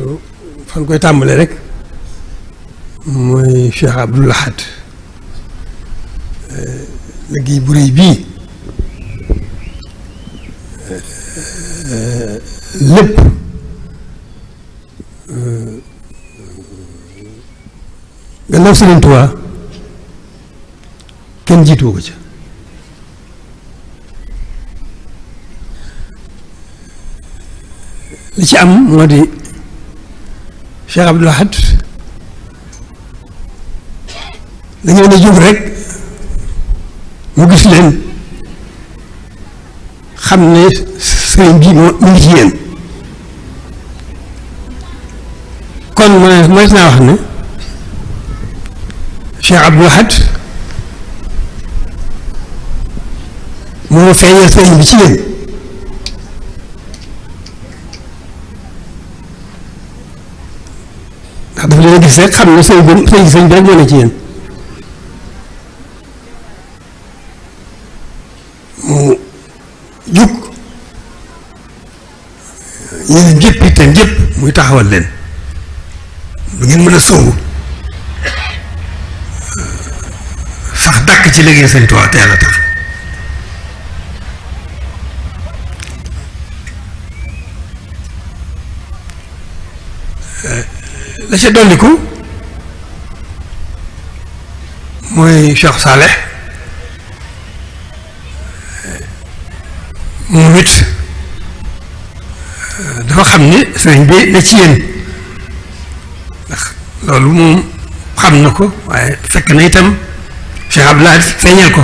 loolu fan koy tàmbalee rek mooy Cheikh Abdou Lahad liggéey bu rëy bii lépp gannaaw Sëriñ Tuubaa kenn jiituwu ko ca li ci am moo di Cheikh Abdou Lahad dañoo ne jóg rek mu gis leen xam ne sëriñ bi mu ngi ci yéen kon mooy naa wax ne Cheikh Abdou Lahad moo feeñal sëriñ bi ci yéen ndax dafa leen gis rek xam ne sëriñ bi rek moo ne ci yéen mu jug yéen jëpp itam jëpp muy taxawal leen bu ngeen mën a sóobu sax dàkk ci liggéey Sëñ Tuubaa te Yàlla tax la ca dolliku mooy Cheikh Saleh moom it dafa xam ni sëriñ bi ne ci yéen ndax loolu moom xam na ko waaye fekk na itam Cheikh Abdou Lahad feeñal ko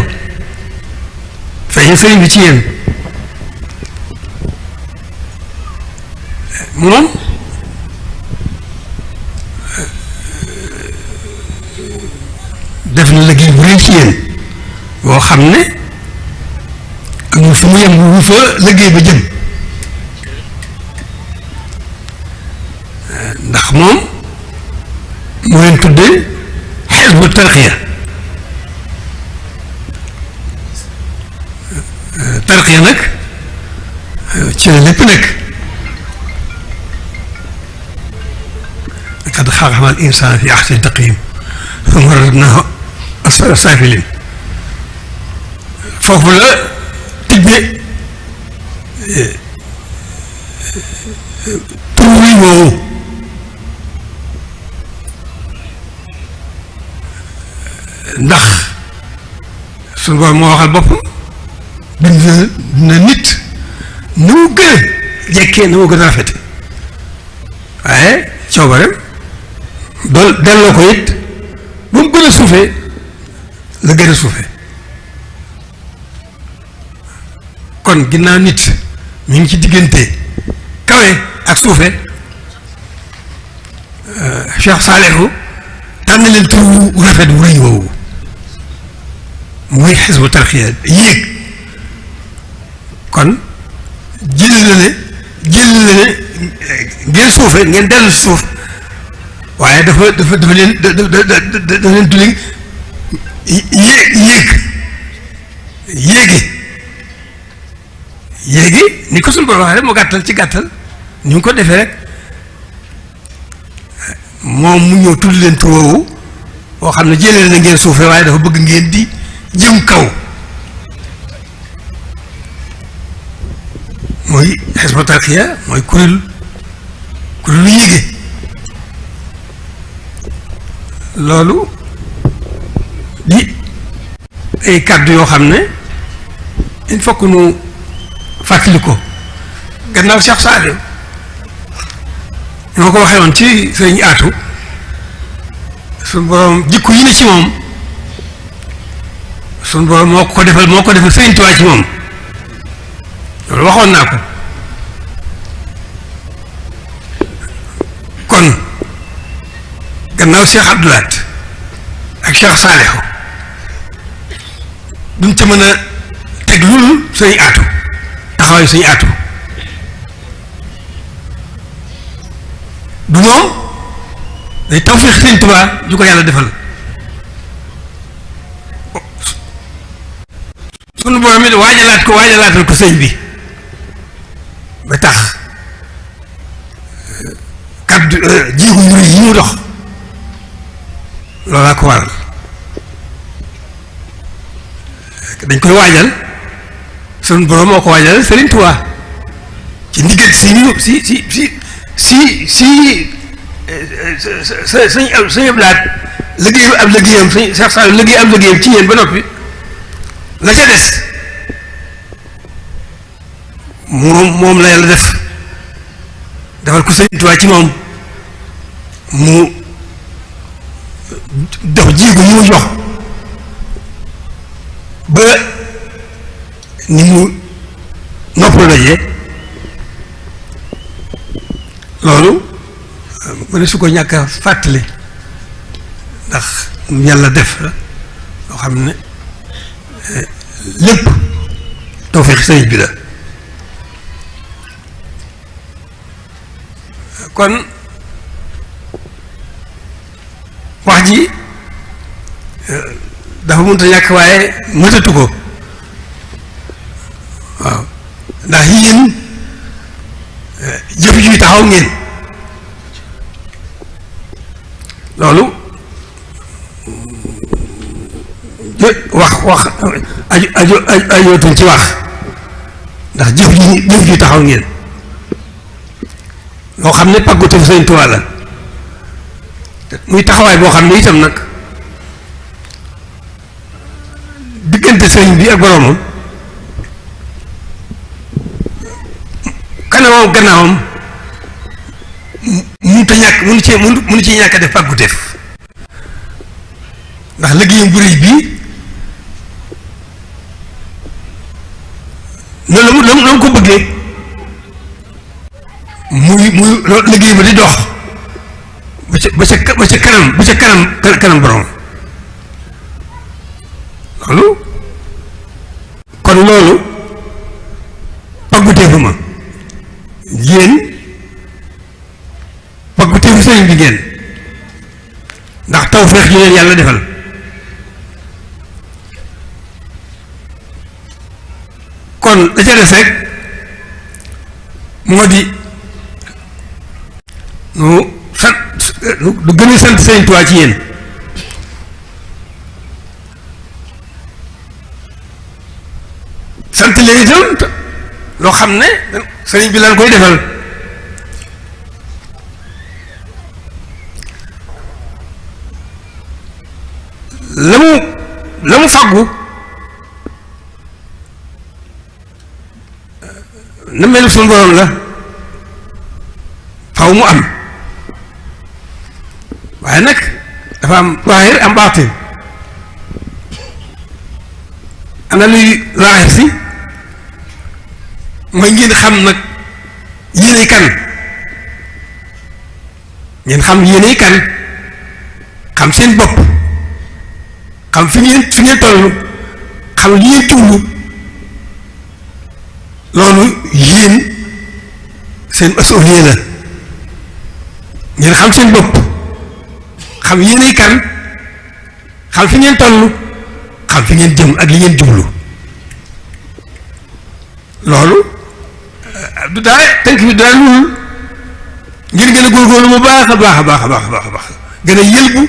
feeñal sëriñ bi ci yéen moom def na liggéey bu rëy ci yéen boo xam ne amul fu mu yem wu fa liggéey ba jëm ndax moom moo leen tuddee Hizbu Tarqiya tarqiya nag ci la lépp nekk laqad xalaqnal insaana fi ahsani taqwiim summa radadnaahu asfala saafiliin foofu la tibbe tur wi woowu ndax suñu borom moo waxal boppam bind na nit ni mu gën a jekkee ni mu gën a rafete waaye coobareem delloo ko it ba mu gën a suufee la gën a suufee kon ginnaaw nit mi ngi ci diggante kawe ak suufe Cheikh Salihu tànn leen tur wu rafet wu rëy woowu muy Hizbu Tarqiya yéeg kon jël na ne ngeen suufe ngeen dellu si suuf waaye dafa leen tulli yéegi ni ko suñu borom waxee rek mu gàttal ci gàttal ni mu ko defee rek moom mu ñëw tudd leen tur woowu boo xam ne jëlee na ngeen suufee waaye dafa bëgg ngeen di jëm kaw mooy Hizbu Tarqiya mooy kuréelu yéege loolu di ay kàddu yoo xam ne il faut que nu fàttali ko gannaaw Cheikh Saliou ñoo ko waxee woon ci sëriñ Aatu suñu borom jikko yi ne ci moom suñu borom moo ko defal sëriñ Tuubaa ci moom loolu waxoon naa ko kon gannaaw Cheikh Abdou Lahad ak Cheikh Saliou duñ ca mën a teg loolu sëriñ Aatu taxawaayu sëriñ Aatu du moom day tawfeex sëriñ Tuubaa ju ko yàlla defal sunu borom it waajalaatal ko sëñ bi ba tax kaddu jéego yu rëy yi mu dox loolaa ko waral dañ koy waajal sunu borom moo ko waajal Serigne Touba ci ndigal suñu blaat liggéey ab liggéeyam suñu sax saa liggéey ab liggéeyam ci yéen ba noppi la ca des moom la yàlla defal ko Serigne Touba ci moom mu dox jéego yi mu jox ba ni mu noppal dajee loolu ma ne su ko ñàkk a fàttali ndax yàlla def la loo xam ne lépp tawfeex sëriñ bi la kon wax ji dafa mënut a ñàkk waaye mëtatu ko waaw ndax yéen jëf juy taxaw ngeen loolu wax ajootuñ ci wax ndax jëf ji taxaw ngeen loo xam ne pàggatu Sëriñ Tuubaa la muy taxawaay boo xam ne itam nag diggante sëriñ bi ak boroomam kanamam gannaawam mënut a ñàkk mënu ci ñàkk a def pàgguteef ndax liggéeyam bu rëy bii noonu la mu ko bëggee muy liggéey ba di dox ba ca kanam borom loolu pàgguteefu ma yéen pàgguteefu sëriñ bi ngeen ndax tawfeex ji leen yàlla defal kon la ca des rek moo di nu gën a sant Sëriñ Tuubaa ci yéen sant leen itam loo xam ne sëriñ bi lan koy defal la mu faggu na melu suñu borom la faw mu am waaye nag dafa am zaahir am baatin ana luy zaahir si mooy ngeen xam nag yéenay kan ngeen xam yéenay kan xam seen bopp xam fi ngeen toll xam li ngeen tuulu loolu yéen seen masuuliya la ngeen xam seen bopp xam yéenay kan xam fi ngeen toll xam fi ngeen jëm ak li ngeen jublu loolu du dara tënk bi dara lul ngir gën a góorgóorlu bu baax a baax a baax a baax a baax gën a yëlbu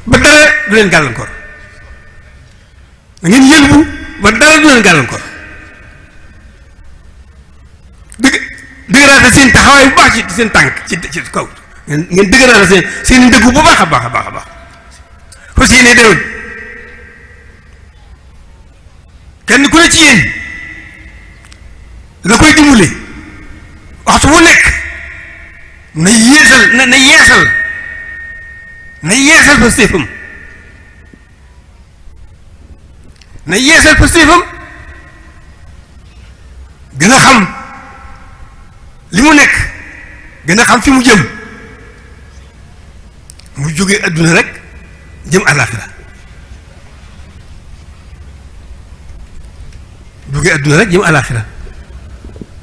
ba dara du leen gàllankoor da ngeen yëlbu ba dara du leen gàllankoor dëgëraate seen taxawaay bu baax ci seen tànk ci kaw ngeen dëgëraate seen ndëggu bu baax a baax a baax a baax fas yéene déwén kenn ku ne ci yéen la koy dimbali waxtu wu nekk na yeesal fa séefam gën a xam li mu nekk gën a xam fi mu jëm mu jógee adduna rek jëm àllaaxira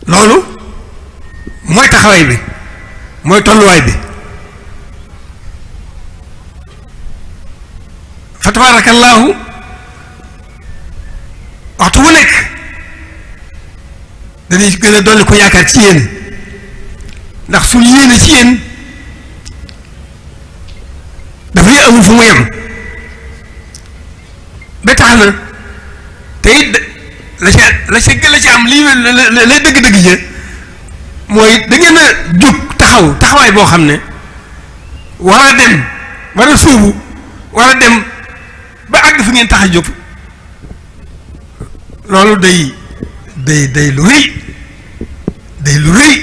loolu mooy taxawaay bi mooy tolluwaay bi fa tabaarakallaahu waxtu wu nekk dañuy gën a dolli ko yaakaar ci yéen ndax suñu yéene ci yéen dafay amul fu mu yem ba tax na te it la ci am lii lay dëgg-dëgg ja mooy da ngeen a jóg taxawaay boo xam ne war a dem war a sóobu war a dem ba àgg fi ngeen tax a jóg loolu day lu rëy day lu rëy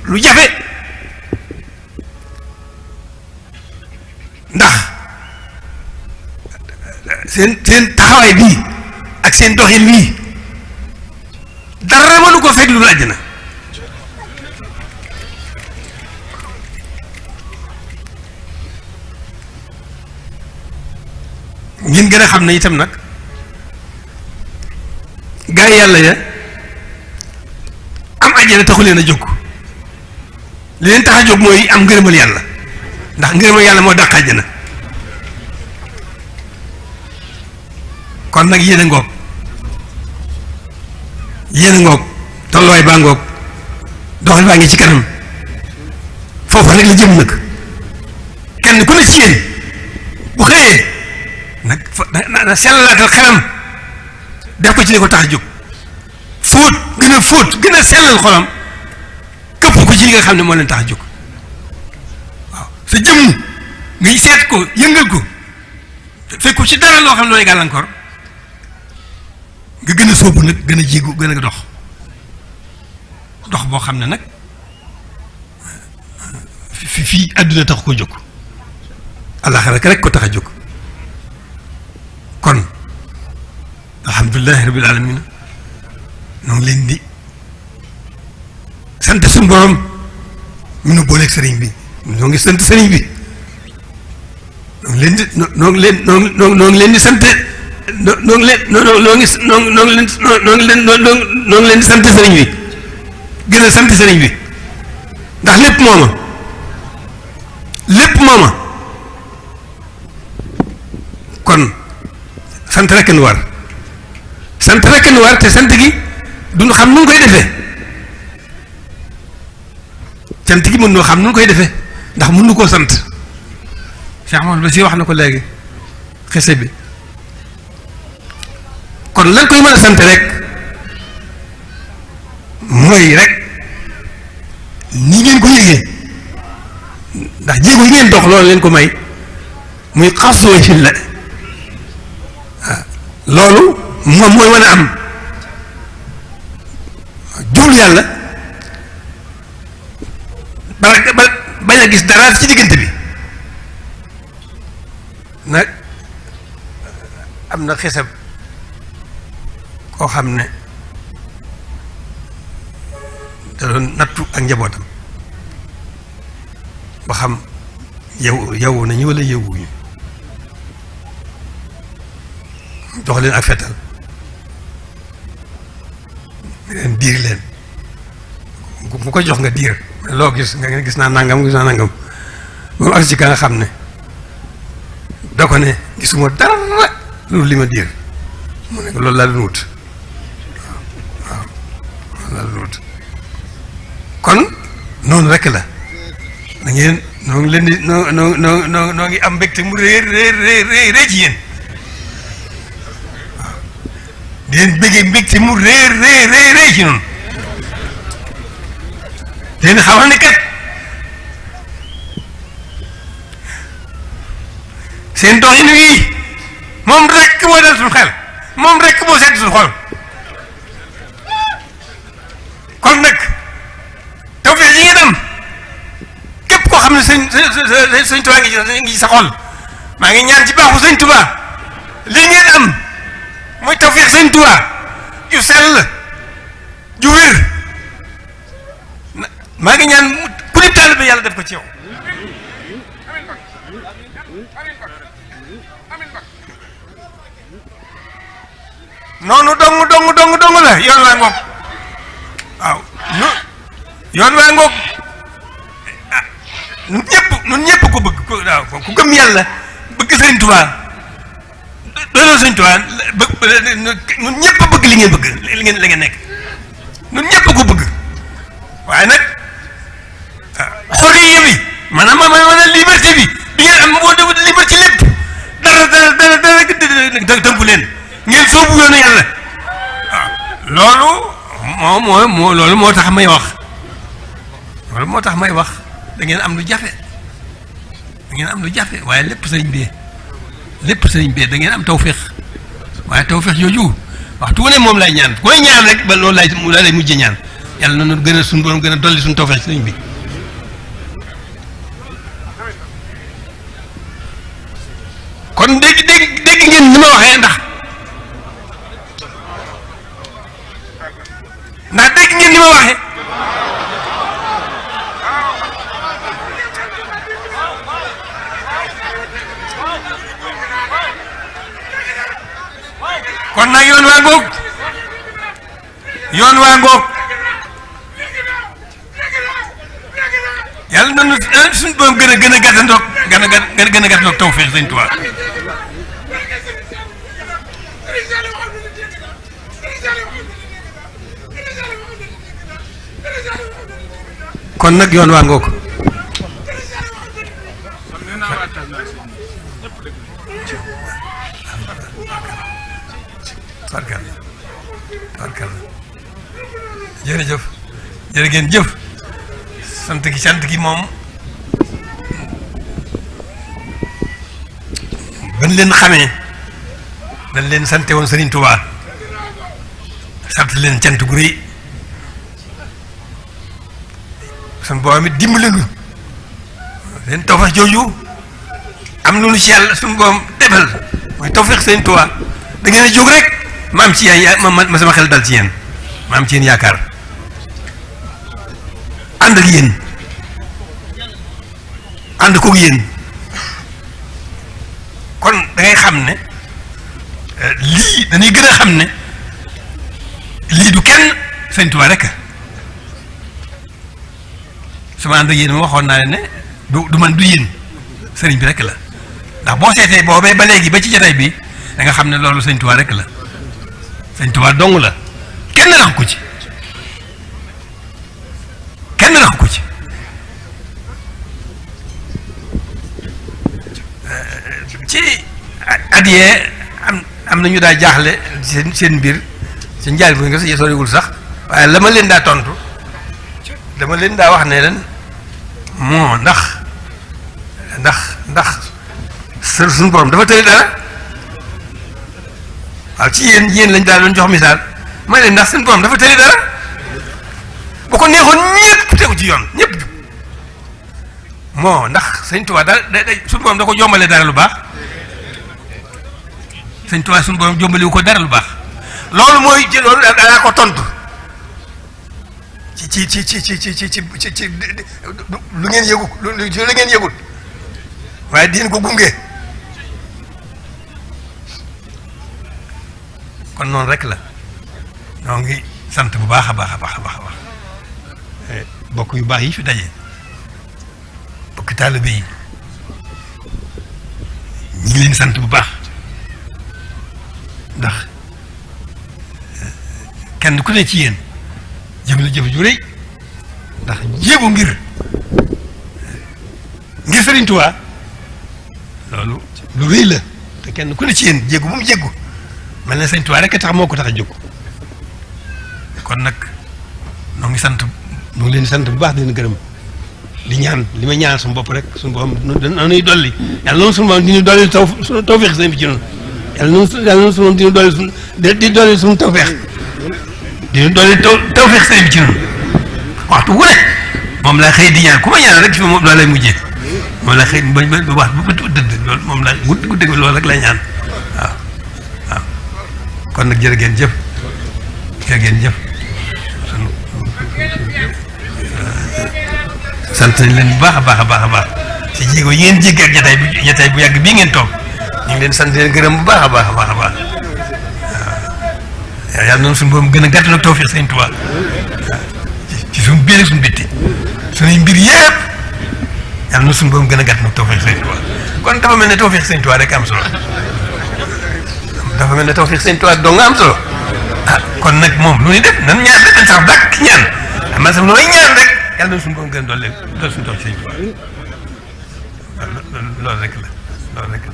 lu jafe ndax seen taxawaay bii ak seen doxin bii dara mënu ko fekk lu dul àjjana ngeen gën a xam ne itam nag gaa yi yàlla ya am àjjana taxu leen a jóg li leen tax a jóg mooy am ngërëmal yàlla ndax ngërëmal yàlla moo dàq àjjana kon nag yéen a ngoog tolluwaay baa ngoog doxal baa ngi ci kanam foofu nag la jëm nag kenn ku ne ci yéen bu xëyee nag na sellalaatal xelam def ko ci li ko tax a jóg fóot gën a sellal xolam këpp ko ci li nga xam ne moo leen tax a jóg waaw sa jëmm ngay seet ko yëngal ko fekk ko ci dara loo xam ne looy gàllankoor nga gën a sóobu nag gën a jéegu gën a dox boo xam ne nag fii àdduna tax ko jóg àllaaxira rek ko tax a jóg kon alhamdulilahi rabbil alamin ñoo ngi leen di sant suñu borom mi nu booleeg sëriñ bi ñoo ngi sant sëriñ bi ñoo ngi leen di sant ñoo ngi leen di sant sëriñ bi gën a sant sëriñ bi ndax lépp mooma kon sant rek nu war te sant gi duñu xam nu ngi koy defee sant gi mën noo xam nu ngi koy defee ndax mën nu koo sant Cheikh Mamadou Basir wax na ko léegi xese bi kon lan koy mën a sant rek mooy rek ni ngeen ko yëgee ndax jéego yi ngeen dox loolu leen ko may muy xasoo ci la loolu moom mooy mën a am jublu yàlla bañ a gis dara ci diggante bi nag am na xisab koo xam ne da doon nattu ak njabootam ba xam yow nañu wala yewuñu jox leen ak fetal leen diir leen bu ko jox nga diir loo gis nga gis naa nangam moom ak ci ka nga xam ne da ko ne gisuma dara loolu li ma diir mu ne loolu laa doon wut waaw loolu laa doon wut kon noonu rek la da ngeen noo ngi leen di noo ngi am mbégte mu rëy ci yéen waaw di leen bëggee mbégte mu rëy ci noonu leen xamal ne kat seen doxin wi moom rek moo dal suñu xel moom rek moo sedd suñu xol kon nag tawfeex yi ngeen am képp koo xam ne sëñ Tuubaa ngi sa xol maa ngi ñaan ci baaxu sëñ Tuubaa lii ngeen am mooy tawfeex sëñ Tuubaa ju sell ju wér maa ngi ñaan ku ne taalibe yàlla def ko ci yow noonu dong la yoon waa ngoog waaw yoon waa ngoog ah ñun ñëpp ko bëgg waaw ku gëm yàlla bëgg sëñ Tuubaa dooloo sëñ Tuubaa ñun ñëpp bëgg li ngeen bëgg li ngeen nekk ñun ñëpp ko bëgg waaye nag xorriya bi maanaam liberté bi ngeen am moo de liberté lépp dara tënku leen ngeen soobu yoonu yàlla waaw loolu moo tax may wax loolu moo tax may wax da ngeen am lu jafe da ngeen am lu jafe waaye lépp sëriñ bee da ngeen am tawféex waaye tawféex jooju waxtu wu ne moom lay ñaan koy ñaan rek ba loolu lay mujjee ñaan yàlla na nu gën a suñu borom gën a dolli suñu tawféex sëriñ bi. kon dégg ngeen ni ma waxee ndax dégg ngeen ni ma waxee kon nag yoon waa ngoog yàlla nañu suñu borom gën a gàttandoog gën a gàttandoog tawfeex Sëñ Tuubaa kon nag yoon waa ngoog barkal jërëjëf jërë ngeen jëf sant gi moom ban leen xamee dañ leen sante woon Serigne Touba sant leen cant gu rëy sun borom it dimbali nu leen tawfeex jooju am lu nu ci yàlla suñu borom defal mooy tawfeex Serigne Touba da ngeen a jóg rek ma am ci yéen ma sama xel dal ci yéen ma am ci yéen yaakaar ànd ak yéen ànd koog yéen kon da ngay xam ne lii dañuy gën a xam ne lii du kenn Sëñ Tuubaa rek sama ànd ak yéen ma waxoon naa ne du man du yéen sëriñ bi rek la ndax boo seetee boobee ba léegi ba ci jotaay bi da nga xam ne loolu Sëñ Tuubaa rek la Sëñ Tuubaa dong la kenn rax ko ci kenn rax ko ci at yee am na ñu daa jaaxle seen mbir ci njaal bu nga si soriwul sax waaye la ma leen daa tontu dama leen daa wax ne leen moo ndax suñu borom dafa tëri dara waaw ci yéen lañ daal doon jox misaal may leen ndax suñu borom dafa tëri dara bu ko neexoon ñëpp tegu ci yoon ñëpp jub moo ndax Sëñ Tuubaa daal suñu borom da ko jombalee dara lu baax Sëñ Tuubaa suñu borom jombaliwu ko dara lu baax loolu mooy loolu daa ko tontu ci lu ngeen yëgu lu ngeen yëgul waaye diin ko gunge kon noonu rek la ñoo ngi sant bu baax a baax a baax a baax bokk yu baax yi fi daje bokk taalibe yi ñu ngi leen sant bu baax ndax kenn ku ne ci yéen jëf la jëf ju rëy ndax jéego ngir Sëriñ Tuubaa loolu lu rëy la te kenn ku ne ci yéen jéego bu mu jéego mel na Sëriñ Tuubaa rek a tax moo ko tax a jóg kon nag noo ngi sant noo ngi leen sant bu baax di leen gërëm di ñaan li ma ñaan suñu bopp rek suñu boppam dañuy dolli yàlla noonu suñu boppam di ñu dolli tawfeex sëñ bi ci noonu yàlla noonu suñu boppam di ñu dolli suñu di dolli suñu tawfeex di ñu dolli tawfeex sëñ bi ci noonu waxtu wu ne moom laa xëy di ñaan ku ma ñaan rek ci moom laa lay mujjee moom laa xëy ba wax ba dëdd loolu moom laa guddi loolu rek lay ñaan waaw waaw kon nag jërë ngeen jëf jërë ngeen jëf sant nañ leen bu baax a baax a baax a baax ci jéego yi ngeen jéggi ak jataay bu yàgg bii ngeen toog ñu ngi leen sant leen gërëm bu baax a baax a baax a baax waaw yàlla noonu suñu boobu gën a gàttal ak tawfeex Sëñ Tuubaa ci suñu biir ak suñu bitti suñuy mbir yëpp yàlla noonu suñu boobu gën a gàttal ak tawfeex Sëñ Tuubaa kon dafa mel ne tawfeex Sëñ Tuubaa rek am solo dafa mel ne tawfeex Sëñ Tuubaa doo nga am solo ah kon nag moom lu ñuy def nan ñaan dañ sax dàkk ñaan man sax looy ñaan rek yàlla na suñu borom gën doole suñu tool sëñ bi loolu rek la loolu rek la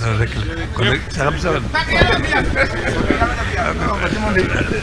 loolu rek la kon nag saxam sawal